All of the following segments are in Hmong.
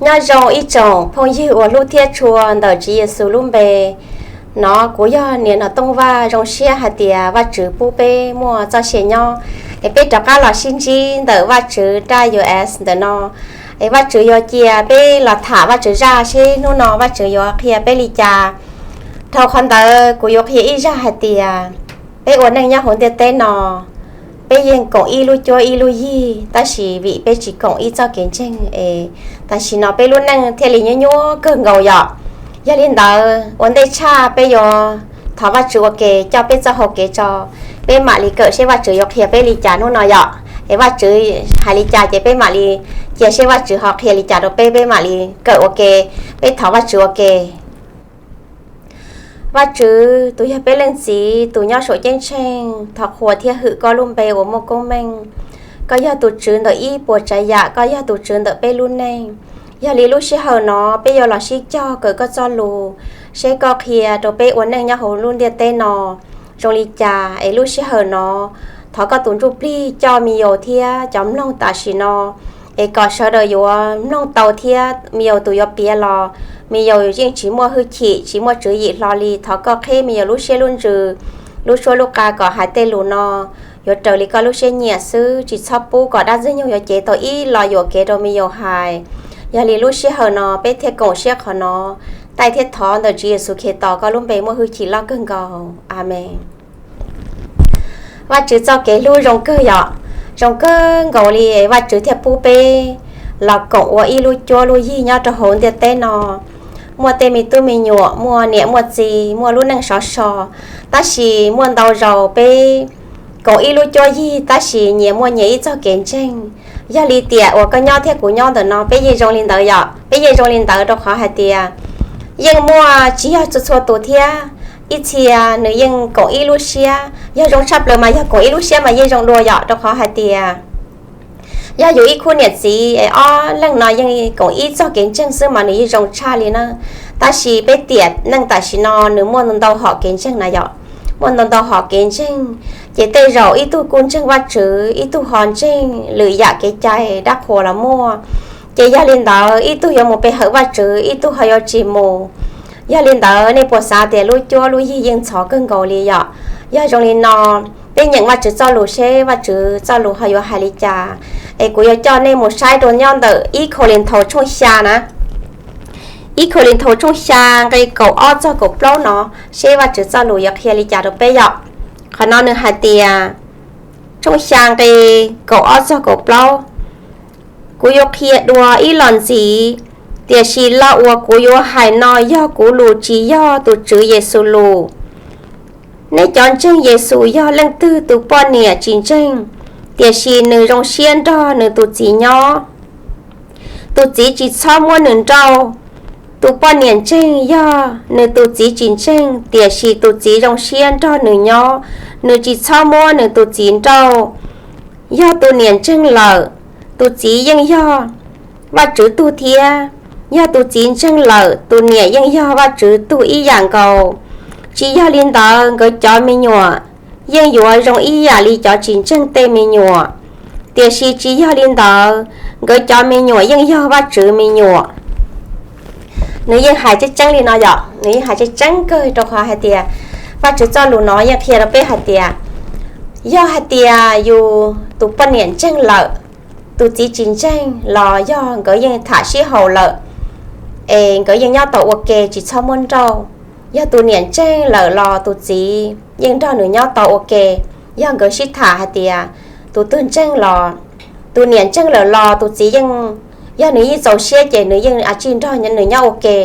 Nyob zoo ib tsoom phooj ywg uas hlub thiab tshua ntawm Tswv Yexus lub npe. No kuv yog niam no Tooj Vaj, zoo siab hais tias Vajtswv pub peb muaj txoj sia nyob es peb rov qab los sib ntsib ntawm Vajtswv raj U S ntawm no. Es Vajtswv yuav cia peb los tham Vajtswv zaj seb hnub no Vajtswv yuav qhia peb li cas. Dhau qhov ntawd kuv yuav qhia ib zaj hais tias peb ua neej nyob hauv ntiaj teb no, peb yeej koom ib lub cuab ib lub yig, tab sis vim peb tsis koom ib txoj kev ntseeg es tam sim no peb lub neej thiaj li nyuaj nyuaj kawg nkaus yom. Yog li ntawd ua ntej tshaj peb yuav thov Vajtswv ua ke coj peb txoj hau kev tso, peb mam li kawm seb Vajtswv yuav qhia peb li cas hnub no yom. Es Vajtswv hais li cas ces peb mam li cia seb Vajtswv ho qhia li cas rau peb, peb mam li kawm ua ke, peb thov Vajtswv ua ke. Vajtswv tus yog peb leej Txiv tus nyob saum ceeb tsheej, thov qhuas thiab hwm koj lub npe uas muaj koob meej. Koj yog tus Tswv ntawm ib puas tsav yam, koj yog tus Tswv ntawm peb lub neej. Yog li lub sij hawm no peb yuav los sib cog kawm koj txoj lus, seb koj qhia rau peb ua neej nyob hauv lub ntiaj teb no zoo li cas. Es lub sij hawm no thov koj tus Ntsujplig coj me yaus thiab cov mloog tam sim no, es kom sawv daws yuav mloog tau thiab me yaus tus yuav piav los me yaus yeej tsis muaj hwj chim, tsis muaj tswv yim hlo li. Thov koj qheb me yaus lub siab lub ntsws, lub suab lub qa kom hais tej lus no yuav raws li koj lub siab nyiam xwb, tsis txhob pub kom dab ntxwg nyoog yuav cev tau ib lo yuam kev rau me yaus hais. Yog li lub sij hawm no peb thiaj koom siab qhov no, taij thiab thov ntawm Tswv Yexus Khetos koj lub npe muaj hwj chim loj kawg nkaus. Amees. Vajtswv txoj kev hlub zoo kawg yom, zoo kawg nkaus li Vajtswv thiaj pub peb los koom ua ib lub cuab lub yig nyob rau hauv ntiaj teb no. Muaj tej me tub me nyuam, muaj niam muaj txiv, muaj lub neej sov so, tab sis muaj ntau zaus peb koom ib lub cuab yig tab sis nyias muaj nyias ib txoj kev ntseeg. Yog li tiam uas koj nyob thiab kuv nyob ntawm no peb yeej zoo li ntawd yom, peb yeej zoo li ntawd rau qhov hais tias yeej muaj tsis yog txhua txhua tus thiab. Ib txhia nws yeej koom ib lub siab, yog zoo tshaj plaws mas yog koom ib lub siab mas yeej zoo dua yom, rau qhov hais tias yog yus ib khub niam txiv es ob leeg no yeej koom ib txoj kev ntseeg xwb mas nws yeej zoo tshaj li na. Tab sis peb tiam neej tam sim no nws muaj ntau hom kev ntseeg na yom, muaj ntau ntau hom kev ntseeg, ces tej zaum ib tug kuj ntseeg Vajtswv, ib tug ho ntseeg lwm yam kev cai dab qhuas los muaj. Ces yog li ntawd ib tug yuav mus pe hawm Vajtswv, ib tug ho yuav tsis mus. Yog li ntawd nej puas xav tias lub cuab lub yig yeej ntxhov kawg nkaus li yom? Yog zoo li no, peb nyeem Vajtswv txoj lus seb Vajtswv txoj lus ho yuav hais li cas. Es kuv yuav coj nej mus saib rau nyob ntawm ib Kauleethaus tshooj xya na. Ib Kauleethaus tshooj xya nqe kaum ob txog kaum plaub no, seb Vajtswv txoj lus yuav qhia li cas rau peb yom. Qhov no nws hais tias, tshooj xya nqe kaum ob txog kaum plaub, kuv yuav qhia dua ib los ntxiv, tiam sis lo uas kuv yuav hais no yog kuv lus tsis yog tus Tswv Yexus lus. Nej cov ntseeg Yexus yog leej twg tus poj niam tsis ntseeg, tiam sis nws zoo siab nrog nws tus txiv nyob, tus txiv tsis txhob muab nws nrauj. Tus poj niam ntseeg yog nws tus txiv tsis ntseeg, tiam sis tus txiv zoo siab nrog nws nyob, nws tsis txhob muab nws tus txiv nrauj. Yog tus niam ntseeg lawm, tus txiv yeej yog Vajtswv tug thiab. Yog tus txiv ntseeg lawm, tus niam yeej yog Vajtswv tug ib yam nkaus. Tsis yog li ntawd nkawd cov me nyuam yeej yuav zoo ib yam li cov tsis ntseeg tej me nyuam, tiam sis tsis yog li ntawd nkawd cov me nyuam yeej yog Vajtswv me nyuam. Nws yeej hais tseeb tseeb li no yom, nws yeej hais tseeb tseeb kawg rau qhov hais tias Vajtswv txoj lus no yeej qhia rau peb hais tias, yog hais tias yus tus poj niam ntseeg lawm, tus txiv tsis ntseeg los yog nkawd yeej tham sib haum lawm, es nkawd yeej nyob tau ua ke tsis txhob muab nrauj. Yog tus niam ntseeg lawm los tus txiv yeej nrog nws nyob tau ua ke, yog nkawd sib tham hais tias tus twg ntseeg los, tus niam ntseeg lawm los tus txiv yeej, yog nws yeej txaus siab ces nws yeej a tsij nrog nws nyob ua ke.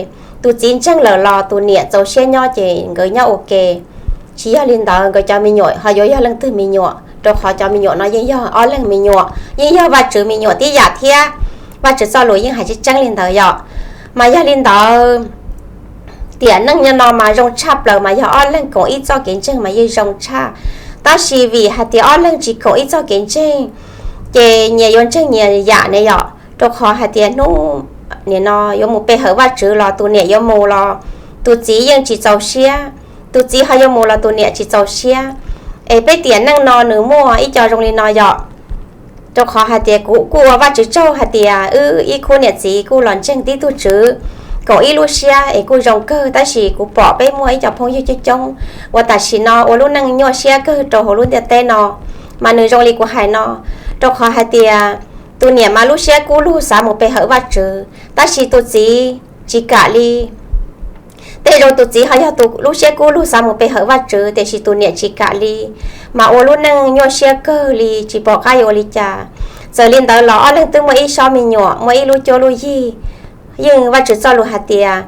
Tus txiv ntseeg lawm los tus niam txaus siab nyob ces nkawd nyob ua ke. Tsis yog li ntawd nkawd cov me nyuam ho yuav yog leej twg me nyuam, rau qhov cov me nyuam no yeej yog ob leeg me nyuam, yeej yog Vajtswv me nyuam tib yam thiab. Vajtswv txoj lus yeej hais tseeb tseeb li ntawd yom. Mas yog li ntawd, tiam neej nyob no mas zoo tshaj plaws mas yog ob leeg koom ib txoj kev ntseeg mas yeej zoo tshaj. Tab sis vim hais tias ob leeg tsis koom ib txoj kev ntseeg, ces nyias yuav ntseeg nyias yam ne yom. Rau qhov hais tias hnub nim no yuav mus pe hawm Vajtswv los tus niam yuav mus los tus txiv yeej tsis txaus siab, tus txiv ho yuav mus los tus niam tsis txaus siab. Es peb tiam neej no nws muaj ib co zoo li no yom. Rau qhov hais tias kuv kuj ua Vajtswv tsaug hais tias wb ib khub niam txiv kuj los ntseeg tib tug tswv koom ib lub siab es kuj zoo kawg, tab sis kuv pom peb muaj ib co phooj ywg coob coob uas tam sim no ua lub neej nyuaj siab kawg rau hauv lub ntiaj teb no, mas nws zoo li kuv hais no. Rau qhov hais tias tus niam mas lub siab kub lug xav mus pe hawm Vajtswv, tab sis tus txiv tsis kam li. Tej zaum tus txiv ho yog tus lub siab kub lug xav mus pe hawm Vajtswv, tiam sis tus niam tsis kam li, mas ua lub neej nyuaj siab kawg li tsis pom qab yuav ua li cas. Txawm li ntawd los ob leeg twb muaj ib sob me nyuam, muaj ib lub cuab lub yig. Yeej Vajtswv txoj lus hais tias,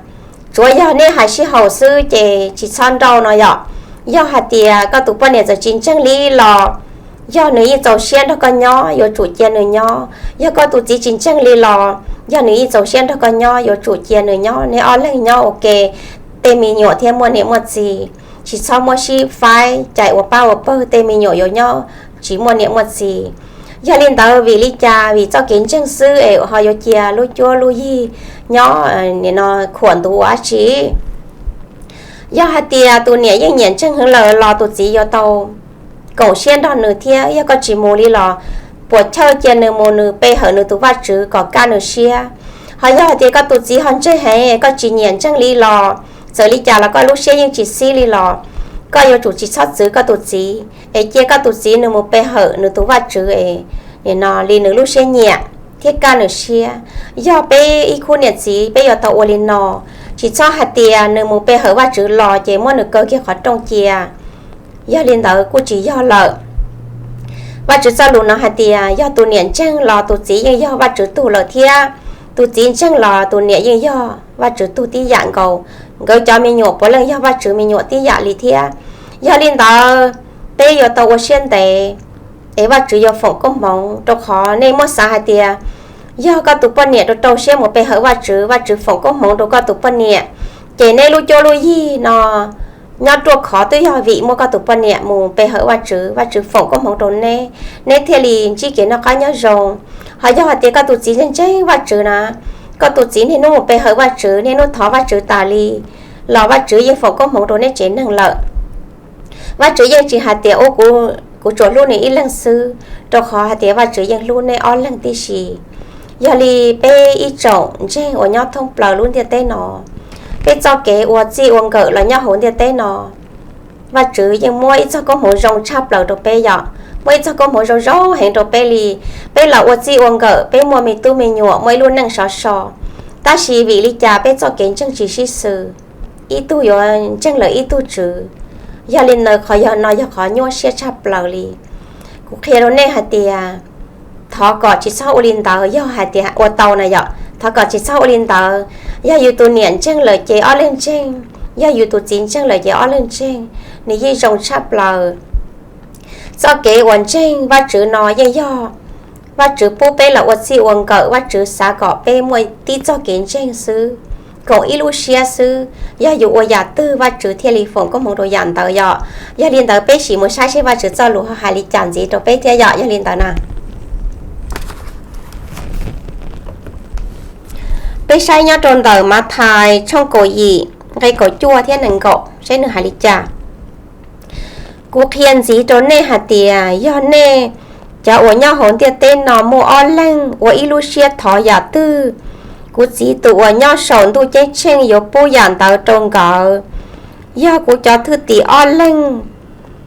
tsuav yog nej hais sib haum xwb ces tsis txhob nrauj no yom. Yog hais tias koj tus poj niam txawm tsis ntseeg li los, yog nws yeej txaus siab nrog koj nyob yuav tsum cia nws nyob. Yog koj tus txiv tsis ntseeg li los, yog nws yeej txaus siab nrog koj nyob yuav tsum cia nws nyob, nej ob leeg nyob ua ke, tej me nyuam thiaj muaj niam muaj txiv. Tsis txhob muab sib faib cais ua pab ua pawg, tej me nyuam yuav nyob tsis muaj niam muaj txiv. Yog li ntawd vim li cas? Vim txoj kev ntseeg xwb es ho yuav cia lub cuab lub yig nyob khuam ntuv ua dab tsi? Yog hais tias tus niam yeej nyiam ntseeg heev lawm los tus txiv yuav tau koom siab nrog nws thiab. Yog koj tsis mus li los puas chawj cia nws mus, nws pe hawm nws tus Vajtswv kom kaj nws siab. Ho yog hais tias koj tus txiv ho ntseeg heev, koj tsis nyiam ntseeg li los, txawm li cas los koj lub siab yeej tsis xib li los, koj yuav tsum tsis txhob txwv koj tus txiv es cia koj tus txiv nws mus pe hawm nws tus Vajtswv es li nws lub siab nyiam thiab kaj nws siab. Yog peb ib khub niam txiv peb yuav tau ua li no, tsis txhob hais tias nws mus pe hawm Vajtswv los ces muab nws kaw kiag qhov rooj cia. Yog li ntawd kuj tsis yog lawm. Vajtswv txoj lus no hais tias yog tus niam ntseeg los tus txiv yeej yog Vajtswv tug lawm thiab, tus txiv ntseeg los tus niam yeej yog Vajtswv tug tib yam nkaus. Nkawd cov me nyuam puav leej yog Vajtswv me nyuam tib yam li thiab. Yog li ntawd peb yuav tau ua siab ntev es Vajtswv yuav foom koob hmoov, rau qhov nej muab xav hais tias yog koj tus poj niam rau rau siab mus pe hawm Vajtswv, Vajtswv foom koob hmoov rau koj tus poj niam, ces neb lub cuab lub yig no nyob ruaj khov twb yog vim muaj koj tus poj niam mus pe hawm Vajtswv, Vajtswv foom koob hmoov rau neb, neb thiaj li ntsib kev noj qab nyob zoo. Ho yog hais tias koj tus txiv ntseeg ntseeg Vajtswv na, koj tus txiv niaj hnub mus pe hawm Vajtswv, niaj hnub thov Vajtswv tas li, los Vajtswv yeej foom koob hmoov rau neb tsev neeg lawm. Vajtswv yeej tsis hais tias ua kuv tsuas hlub nws ib leeg xwb, rau qhov hais tias Vajtswv yeej hlub neb ob leeg tib si. Yog li peb ib tsoom ntseeg uas nyob thoob plaws lub ntiaj teb no, peb txoj kev ua txij ua nkawm los nyob hauv ntiaj teb no, Vajtswv yeej muab ib txoj koob hmoov zoo tshaj plaws rau peb yom, muab ib txoj koob hmoov zoo zoo heev rau peb li. Peb los ua txij ua nkawm, peb muaj me tub me nyuam, muaj ib lub neej sov so, tab sis vim li cas peb txoj kev ntseeg tsis sib xws, ib tug yuav ntseeg lawm ib tug tswv. Yog li ntawd qhov yog no yog qhov nyuaj siab tshaj plaws li. Kuv qhia rau nej hais tias thov kom tsis txhob ua li ntawd, yog hais tias ua tau na yom, thov kom tsis txhob ua li ntawd. Yog yus tus niam ntseeg lawm ces ob leeg ntseeg, yog yus tus txiv ntseeg lawm ces ob leeg ntseeg, nws yeej zoo tshaj plaws. Txoj kev uas ntseeg Vajtswv no yeej yog Vajtswv pub peb los ua txij ua nkawm, Vajtswv xav kom peb muaj tib txoj kev ntseeg xwb, koom ib lub siab xwb. Yog yus ua yam twg Vajtswv thiaj li foom koob hmoov rau yam ntawd yom. Yog li ntawd peb sim mus saib seb Vajtswv txoj lus ho hais li cas ntxiv rau peb thiab yom. Yog li ntawd na, peb saib nyob rau ntawm Mathais tshooj kaum yim nqe kaum cuaj thiab nees nkaum seb nws hais li cas. Kuv qhia ntxiv rau nej hais tias yog nej cov uas nyob hauv ntiaj teb no muaj ob leeg ua ib lub siab thov yam twg, kuv Txiv tus uas nyob saum ntuj ceeb tsheej yuav pub yam ntawd rau nkawd. Yog kuv cov thwj tim ob leeg,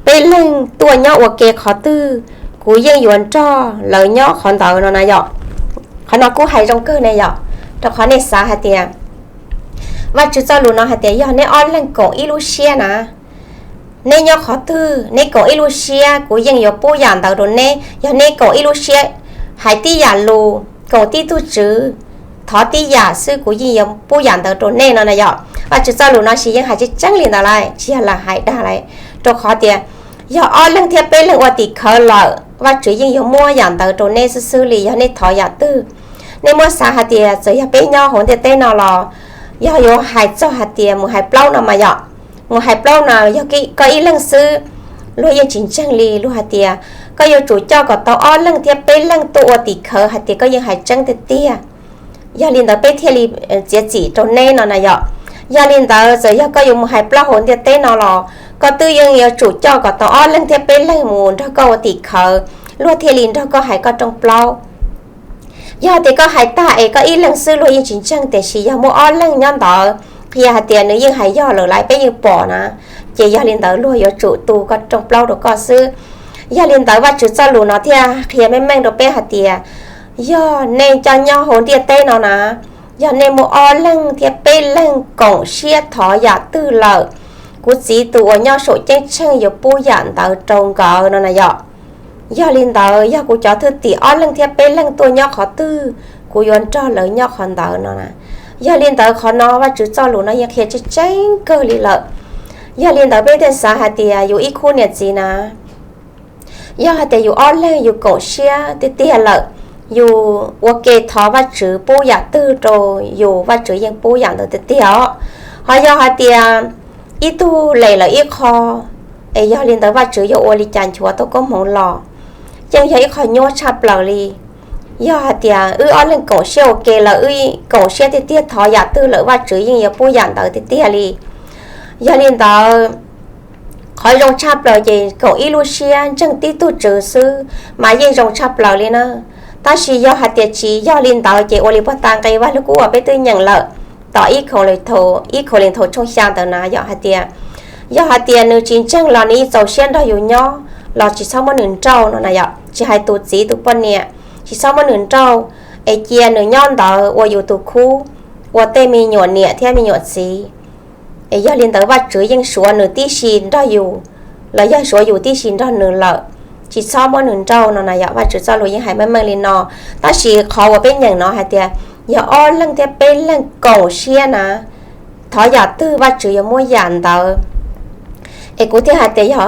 peb leeg tuaj nyob ua ke qhov twg, kuv yeej yuav nrog lawv nyob qhov ntawd no na yom. Qhov no kuj hais zoo kawg ne yom, rau qhov nej xav hais tias Vajtswv txoj lus no hais tias yog neb ob leeg koom ib lub siab na, neb nyob qhov twg neb koom ib lub siab kuv yeej yuav pub yam ntawd rau neb. Yog neb koom ib lub siab, hais tib yam lus, koom tib tug tswv, thov tib yam xwb kuv yeej yuav pub yam ntawd rau nej no na yom. Vajtswv txoj lus no sis yeej hais tseeb tseeb li ntawd lawm, tsis yog lam hais dag lawm, rau qhov tias yog ob leeg thiab peb leeg ua tim khawv lawm Vajtswv yeej yuav muab yam ntawd rau neb xwb xwb li yog nej thov yam twg. Nej muab xav hais tias txawm yog peb nyob hauv ntiaj teb no los, yog yuav hais txog hais tias mus hais plaub no mas yom, mus hais plaub no yog koj ib leeg xwb, luag yeej tsis ntseeg li, luag hais tias koj yuav tsum coj kom tau ob leeg thiab peb leeg tuaj ua tim khawv hais tias koj yeej hais tseeb tiag tiag, yog li ntawd peb thiaj li txiav txim rau neb no na yom. Yog li ntawd txawm yog koj yuav mus hais plaub hauv ntiaj teb no los koj twb yeej yuav tsum coj kom tau ob leeg thiab peb leeg mus nrog koj ua tim khawv, luag thiaj li nrog koj hais koj rooj plaub. Yog tias koj hais tag es koj ib leeg xwb luag yeej tsis ntseeg, tiam sis yog muaj ob leeg nyob ntawd qhia hais tias nws yeej hais yog lawm lawv peb yeej pom na, ces yog li ntawd luag yuav tsum tu koj rooj plaub rau koj xwb. Yog li ntawd Vajtswv txoj lus no thiaj qhia meej meej rau peb hais tias yog nej coj nyob hauv ntiaj teb no na, yog nej muaj ob leeg thiab peb leeg koom siab thov yam twg lawm, kuv Txiv tus uas nyob saum ceeb tsheej yuav pub yam ntawd rau nkawd no na yom. Yog li ntawd yog kuv cov thwj tim ob leeg thiab peb leeg tuaj nyob qhov twg, kuv yuav nrog lawv nyob qhov ntawd no na. Yog li ntawd qhov no Vajtswv txoj lus no yeej qhia tseeb tseeb kawg li lawm. Yog li ntawd peb thiaj xav hais tias yus ib khub niam txiv na, yog hais tias yus ob leeg yus koom siab tiag tiag lawm, yus ua ke thov Vajtswv pub yam twg rau yus Vajtswv yeej pub yam ntawd tiag tiag os. Ho yog hais tias ib tug lem lawm ib qho, es yog li ntawd Vajtswv yuav ua li cas nchuav tau koob hmoov los, yeej yog ib qho nyuaj tshaj plaws li. Yog hais tias wb ob leeg koom siab ua ke lawm, wb koom siab tiag tiag thov yam twg lawm Vajtswv yeej yuav pub yam ntawd tiag tiag li. Yog li ntawd qhov zoo tshaj plaws ces koom ib lub siab ntseeg tib tug Tswv xwb mas yeej zoo tshaj plaws li na. Tab sis yog hais tias tsis yog li ntawd ces ua li puag ta nqe Vaj Lug Kub uas peb twb nyeem lawm tom ib Kauleethaus tshooj xya ntawd na yom, hais tias yog hais tias nws tsis ntseeg los nws yeej txaus siab nrog yus nyob los tsis txhob muab nws nrauj no na yom, tsis hais tus txiv tus poj niam, tsis txhob muab nws nrauj, es cia nws nyob ntawd ua yus tus khub, ua tej me nyuam niam thiab me nyuam txiv. Es yog li ntawd Vajtswv yeej suav nws tib si nrog yus, los yog suav yus tib si nrog nws lawm, tsis txhob muab nws nrauj no na yom. Vajtswv txoj lus yeej hais meej meej li no. Tab sis qhov uas peb nyeem no hais tias yog ob leeg thiab peb leeg koom siab na, thov yam twg Vajtswv yuav muab yam ntawd. Es kuv thiaj hais tias yog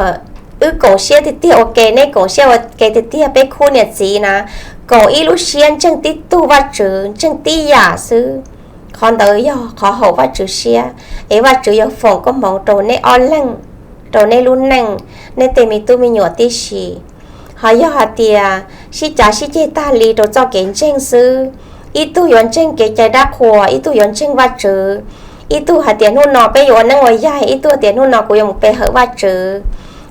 wb koom siab tiag tiag ua ke, neb koom siab ua ke tiag tiag, peb khub niam txiv na, koom ib lub siab ntseeg tib tug Vajtswv, ntseeg tib yam xwb, qhov ntawd yog qhov haum Vajtswv siab, es Vajtswv yuav foom koob hmoov rau neb ob leeg, rau neb lub neej, neb tej me tub me nyuam tib si. Ho yog hais tias sib cav sib ceg tag li rau txoj kev ntseeg xwb, ib tug yuav ntseeg kev cai dab qhuas, ib tug yuav ntseeg Vajtswv, ib tug hais tias hnub no peb yuav ua neeb ua yaig, ib tug tias hnub no kuv yuav mus pe hawm Vajtswv,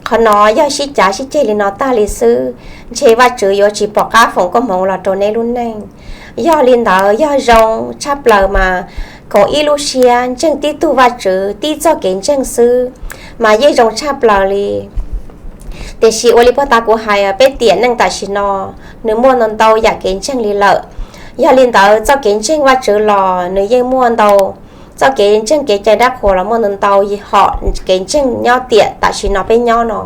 qhov no yog sib cav sib ceg li no tag li xwb, ntshe Vajtswv yuav tsis pom qab foom koob hmoov los rau neb lub neej. Yog li ntawd yog zoo tshaj plaws mas koom ib lub siab ntseeg tib tug Vajtswv tib txoj kev ntseeg xwb, mas yeej zoo tshaj plaws li. Tiam sis ua li puag ta kuv hais, peb tiam neej tam sim no nws muaj ntau ntau yam kev ntseeg li lawm. Yog li ntawd txoj kev ntseeg Vajtswv los nws yeej muaj ntau, txoj kev ntseeg kev cai dab qhuas los muaj ntau ntau hom kev ntseeg nyob tiam tam sim no peb nyob no.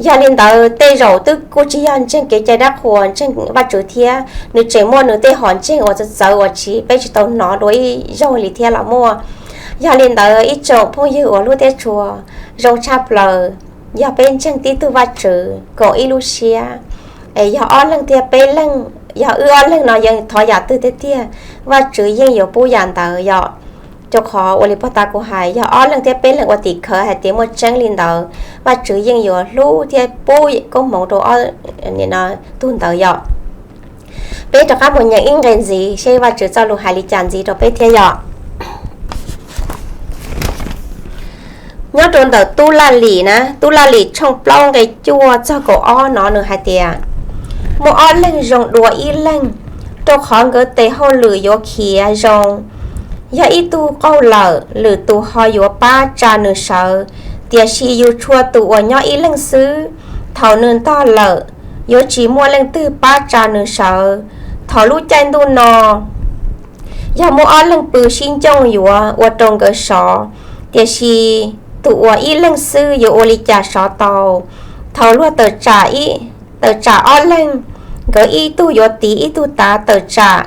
Yog li ntawd tej zaum twb kuj tsis yog ntseeg kev cai dab qhuas, ntseeg Vajtswv thiab, nws tseem muaj nws tej hom ntseeg uas txawv txawv uas tsis, peb tsis tau hnov dua ib zaug li thiab los muaj. Yog li ntawd ib tsoom phooj ywg uas hlub thiab tshua, zoo tshaj plaws yog peb ntseeg tib tug Vajtswv koom ib lub siab, es yog ob leeg thiab peb leeg, yog wb ob leeg no yeej thov yam twg tiag tiag, Vajtswv yeej yuav pub yam ntawd yom. Rau qhov ua li puag ta kuv hais, yog ob leeg thiab peb leeg ua tim khawv hais tias muaj tseeb li ntawd, Vajtswv yeej yuav hlub thiab pub koob hmoov rau ob tug ntawd yom. Peb rov qab mus nyeem ib nqe ntxiv seb Vajtswv txoj lus hais li cas ntxiv rau peb thiab yom. Nyob rau ntawm Tub Laj Lim na, Tub Laj Lim tshooj plaub nqe cuaj txog kaum ob no nws hais tias, muaj ob leeg zoo dua ib leeg, rau qhov nkawd tes hauj lwm yuav khiav zoo. Yog ib tug qaug lawm, lwm tus ho yuav pab tsa nws sawv, tiam sis yus tshua tus uas nyob ib leeg xwb, thaum nws ntog lawm, yuav tsis muaj leej twg pab tsa nws sawv. Thaum lub caij ntuj no, yog muaj ob leeg pw sib ncooj yuav ua rau nkawd sov, tiam sis tus uas ib leeg xwb yuav ua li cas sov tau? Thaum luag tawm tsam, tawm tsam ob leeg, nkawd ib tug yuav tiv ib tug tav tawm tsam,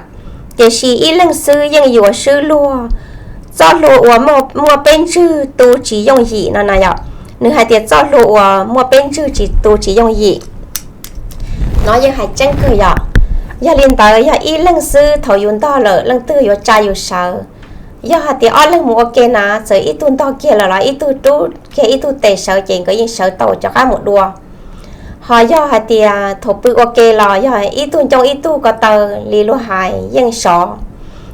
tiam sis ib leeg xwb yeej yuav swb luag. Txoj hlua uas muaj peb ntswg tu tsis yooj yim no na yom. Nws hais tias txoj hlua uas muaj peb ntswg tsis tu tsis yooj yim. No yeej hais tseeb kawg yom. Yog li ntawd yog ib leeg xwb thaum yus ntog lawm leej twg yuav tsa yus sawv? Yog hais tias ob leeg mus ua ke na, txawm ib tug ntog kiag lawm los ib tug rub kiag ib tug tes sawv ces nkawd yeej sawv tau rov qab mus dua. Ho yog hais tias thaum pw ua ke los yog ib tug ncoo ib tug ko taw li luag hais yeej sov.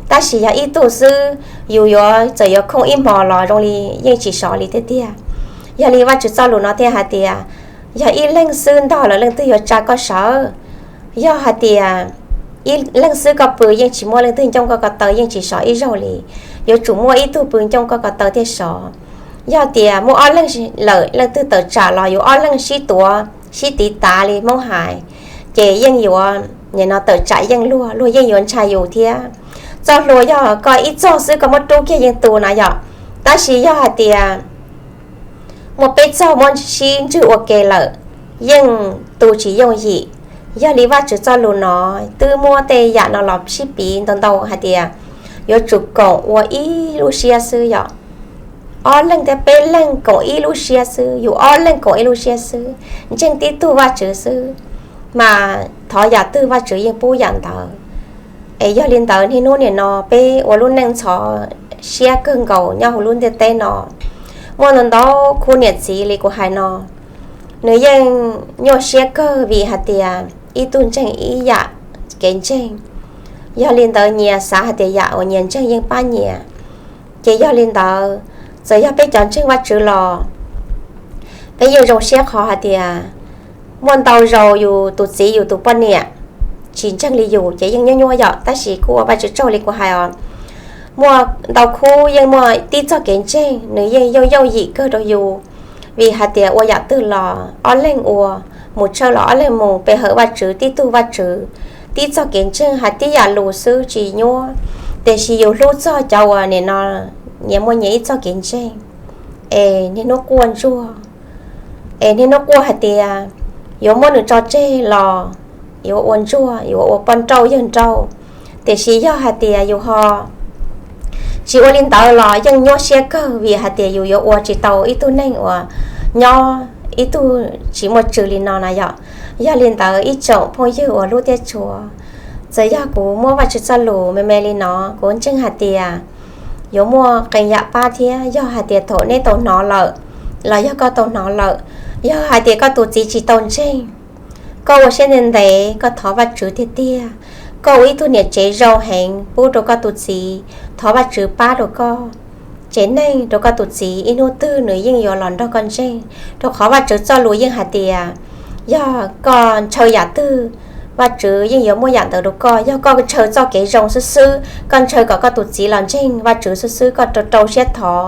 Tab sis yog ib tug xwb, yus yuav txawm yuav khooj ib hmos los zoo li yeej tsis sov li tiag tiag. Yog li Vajtswv txoj lus no thiaj hais tias Yog ib leeg xwb ntog lawm leej twg yuav tsa koj sawv? Yog hais tias ib leeg xwb koj pw yeej tsis muaj leej twg ncoob koj ko taw, yeej tsis sov ib zaug li. Yuav tsum muaj ib tug pw ncoob koj ko taw thiaj sov. Yog tias muaj ob leeg lawm leej twg tawm tsam los yus ob leeg sib tuav sib tiv tav li Hmoob hais, ces yeej yuav nim no tawm tsam yeej luag, luag yeej yuav ntshai yus thiab. Txoj hlua yog koj ib txog xwb koj muab rub kiag yeej tu na yom. Tab sis yog hais tias muaj peb txog muab sib ntswg ua ke lawm, yeej tu tsis yooj yim. Yog li Vajtswv txoj lus no twb muab tej yam no los sib piv ntau ntau hais tias yuav tsum koom ua ib lub siab xwb yom. Ob leeg thiab peb leeg koom ib lub siab xwb, yus ob leeg koom ib lub siab xwb, ntseeg tib tug Vajtswv xwb, mas thov yam twg Vajtswv yeej pub yam ntawd. Es yog li ntawd niaj hnub nim no peb ua lub neej ntxhov siab kawg nkaus nyob hauv lub ntiaj teb no. Muaj ntau ntau khub niam txiv li kuv hais no, nws yeej nyuaj siab kawg vim hais tias ib tug ntseeg ib yam kev ntseeg. Yog li ntawd nyias xav hais tias yam uas nyias ntseeg yeej pab nyias. Ces yog li ntawd, txawm yog peb cov ntseeg Vajtswv los peb yeej zoo siab qhov hais tias muaj ntau zaus yus tus txiv yus tus poj niam tsis ntseeg li yus ces yeej nyuaj nyuaj yom. Tab sis kuj ua Vajtswv tsaug li kuv hais os, muaj ntau khub yeej muaj tib txoj kev ntseeg nws yeej yooj yooj yim kawg rau yus. Vim hais tias ua yam twg los ob leeg ua, mus tshawj los ob leeg mus pe hawm Vajtswv tib tug Vajtswv, tib txoj kev ntseeg hais tib yam lus xwb tsis nyuaj. Tiam sis yus hlub txog cov uas nim no nyias muaj nyias ib txoj kev ntseeg, es niaj hnub quaj ntsuag, es niaj hnub quaj hais tias yuav muab nws tso tseg los yuav ua ntsuag, yuav ua poj nrauj yawg nrauj. Tiam sis yog hais tias yus ho tsis ua li ntawd los yeej nyuaj siab kawg vim hais tias yus yuav ua tsis tau ib tug neeg uas nyob ib tug tsis muaj tswv li no na yom. Yog li ntawd ib tsoom phooj ywg uas hlub thiab tshua, txawm yog kuv muab Vajtswv txoj lus me me li no, kuv ntseeg hais tias yuav muaj qee yam pab thiab. Yog hais tias thaum neb tau hnov lawm, los yog koj tau hnov lawm, yog hais tias koj tus txiv tsis tau ntseeg, koj ua siab ntev ntev, koj thov Vajtswv tiag tiag, koj ua ib tug niam tsev zoo heev pub rau koj tus txiv, thov Vajtswv pab rau koj tsev neeg, rau koj tus txiv ib hnub twg nws yeej yuav los nrog koj ntseeg. Rau qhov Vajtswv txoj lus yeej hais tias yog koj ntshaw yam twg, Vajtswv yeej yuav muab yam ntawd rau koj. Yog koj ntshaw txoj kev zoo xwb xwb, koj ntshaw kom koj tus txiv los ntseeg Vajtswv xwb xwb, koj rau rau siab thov,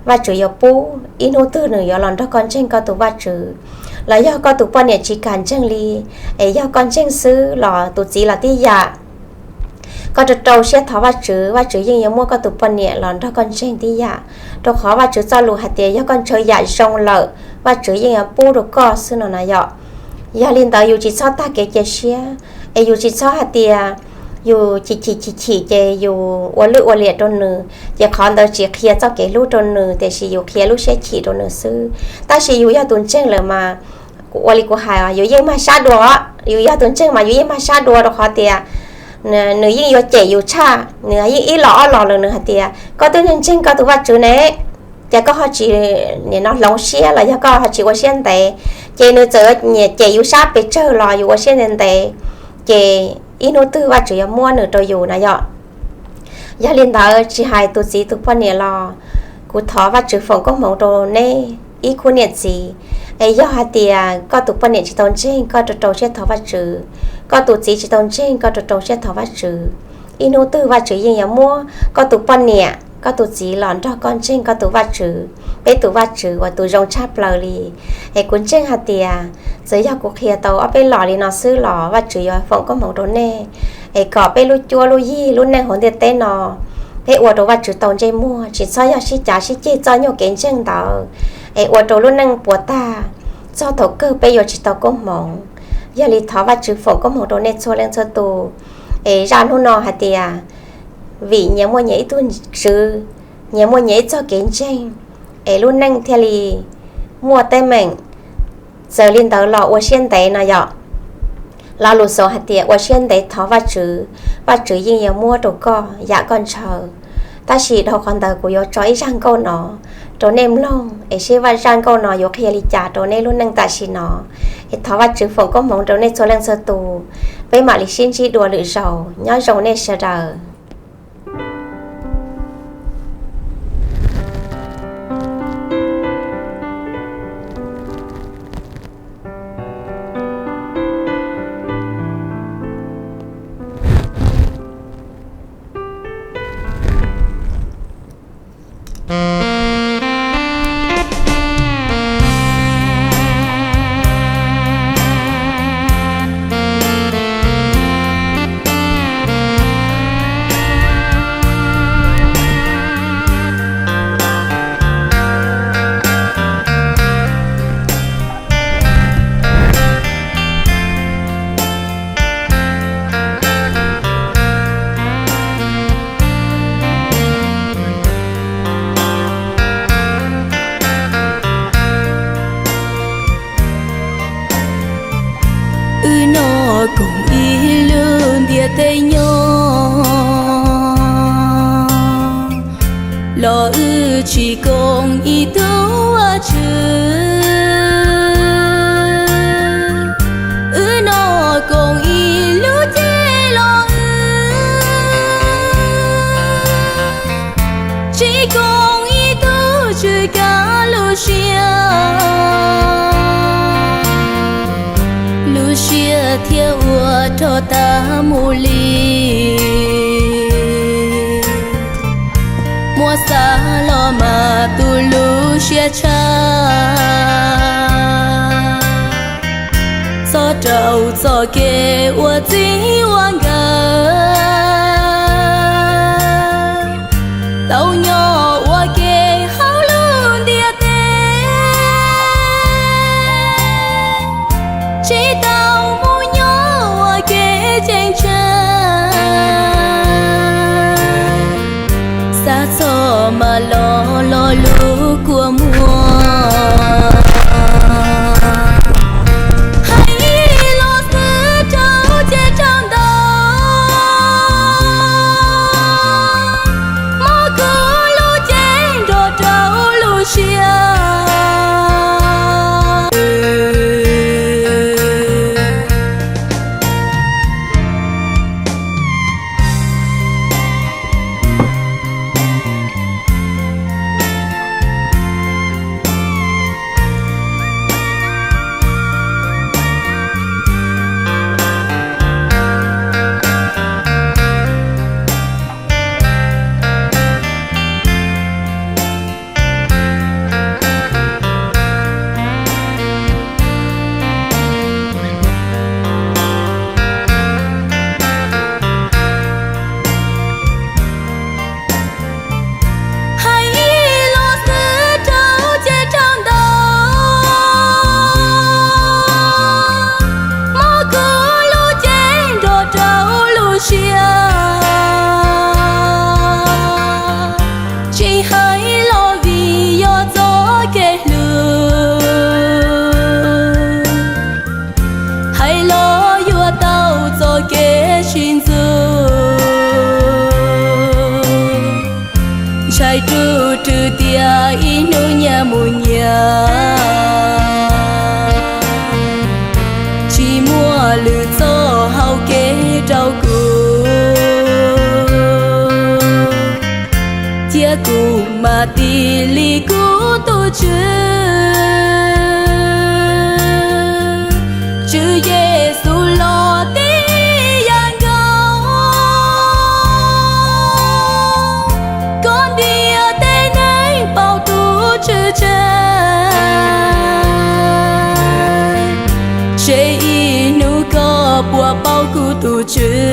Vajtswv yuav pub ib hnub twg nws yuav los nrog koj ntseeg koj tus Vajtswv. Los yog koj tus poj niam tsis kam ntseeg li, es yog koj ntseeg xwb los tus txiv los tib yam. Koj rau rau siab thov Vajtswv, Vajtswv yeej yuav muab koj tus poj niam los nrog koj ntseeg tib yam. Rau qhov Vajtswv txoj lus hais tias yog koj ntshaw yam zoo lawm, Vajtswv yeej yuav pub rau koj xwb no na yom. Yog li ntawd yus tsis txhob tag kev cia siab, es yus tsis txhob hais tias yus chim chim chim chim ces yus ua lwj ua liam rau nws, ces qhov ntawd tsis qhia txoj kev hlub rau nws, tiam sis yus qhia lub siab chim rau nws xwb. Tab sis yus yog tus ntseeg lawm mas, kuv ua li kuv hais, yus yeej mag sab dua, yus yog tus ntseeg mas yus yeej mag sab dua rau qhov tias nws yeej yuav cem yus tshaj, nws yeej ib los ob los lawm nws hais tias koj twb ntseeg koj tus Vajtswv ne, ces koj ho tsis, nim no hloov siab los yog koj ho tsis ua siab ntev, ces nws txawm nyiam cem yus sab pes tsawg los yus ua siab ntev ntev, ces ib hnub twg Vajtswv yuav muab nws rau yus na yom. Yog li ntawd tsis hais tus txiv tus poj niam los, kuv thov Vajtswv foom koob hmoov rau nej ib khub niam txiv. Es yog hais tias koj tus poj niam tsis tau ntseeg, koj rau rau siab thov Vajtswv, koj tus txiv tsis tau ntseeg, koj rau rau siab thov Vajtswv. Ib hnub twg Vajtswv yeej yuav muab koj tus poj niam koj tus txiv los nrog koj ntseeg koj tus Vajtswv, peb tus Vajtswv uas tus zoo tshaj plaws li. Es kuv ntseeg hais tias txawm yog kuv qhia tau ob peb los li no xwb los Vajtswv yuav foom koob hmoov rau nej, es kom peb lub cuab lub yig lub neej hauv ntiaj teb no, peb ua rau Vajtswv tau ntsej muag, tsis txhob yog sib cav sib ceg txoj nyuag kev ntseeg ntawd, es ua rau lub neej puas tag, txog thaum kawg peb yuav tsis tau koob hmoov. Yog li thov Vajtswv foom koob hmoov rau nej txhua leej txhua tus. Es zaj hnub no hais tias vim nyias muaj nyias ib tug tswv, nyias muaj nyias ib txoj kev ntseeg, es lub neej thiaj li muaj teeb meem. Txawm li ntawd los ua siab ntev no yom. Lo lus xaus hais tias ua siab ntev thov Vajtswv, Vajtswv yeej yuav muab rau koj yam koj ntshaw. Tab sis dhau qhov ntawd kuv yuav tso ib zaj nkauj no rau nej mloog, es seb zaj nkauj no yuav qhia li cas rau nej lub neej tam sim no. Es thov Vajtswv foom koob hmoov rau nej txhua leej txhua tus. Peb mam li sib ntsib dua lwm zaus, nyob zoo nej sawv daws. Tej nyob los wb tsis koom ib tug Vajtswv, wb noj koom ib lub cev los wb tsis koom ib tug Tswv kav lub siab, lub siab thiaj ua rog tag mus li. Muab xav los mas tus lub siab tshaj, txhob raug txoj kev ua txij ua nkawm, tau nyob ua ke hauv lub ntiaj teb, tsis tau mus nyob ua kev cheem tsam. Xav txog mas los lo lub kua muag, hais los xwb rau ces rau ntau, muab kuv lub cev nrog rau lub siab. Hais los xwb rau ces rau ntau, muab kuv lub cev nrog rau lub siab. Tsis hais los vim yog txoj kev hlub, hais los yuav tau txoj kev sib ntxub. Ntshai rub rwg tias ib hnub nyias mus nyias, tsis muaj lwm txoj hau kev rau kuv, cia kuv mam tig li kuv tus Tswv. Tswv Yexus los tib yam nkaus, koj ntiab tej neeg paub tus Tswv tseg, seb ib hnub koj puas paub kuv tus Tswv.